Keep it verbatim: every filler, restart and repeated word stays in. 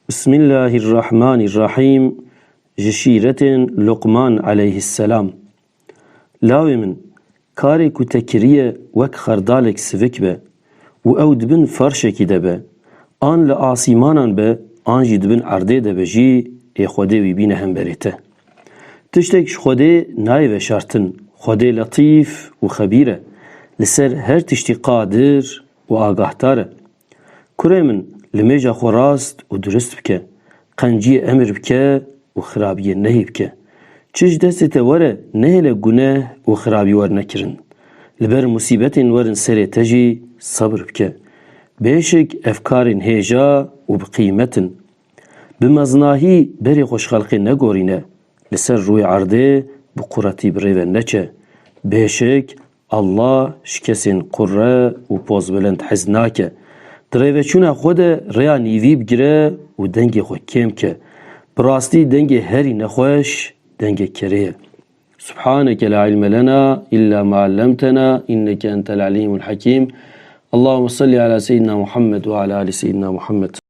Bismillahirrahmanirrahîm. Ji şîretên Luqman aleyhisselam. Lawê min, karê ku te kiriye wek xerdalek sivik be û ew di bin ferşekî de be, an li asîmanan be, an jî di bin erdê de be jî, ê Xwedê wî bîne hemberê te. Tiştek ji Xwedê nayê veşartin. Xwedê letîf û xebîr e. Li ser her tiştî qadir û agahdar e. Kurê min, limêja xwe rast û dirust bike. Qenciyê emir bike û xirabiyê nehî bike. Çi ji destê te were, nehêle guneh û xirabî werine kirin. Li ber musîbetên werin serê te jî sebir bike. Bêşik ev karên hêja û bi qîmet in. Bi meznahî berê xwe ji xelqê negorîne. Li ser rûyê erdê bi quretî bi rê ve neçe. Bêşik Allah ji kesên qurre û pozbilend hez nake. Di rêveçûna xwe de rêya nîvî bigire û dengê xwe kêm ke. Bi rastî dengê herî nexweş dengê kerê ye. Subhaneke la ilme lena illa ma allamtena inneke entel alimul hakim. Allahümme salli ala seyyidina Muhammed ve ala ali seyyidina Muhammed.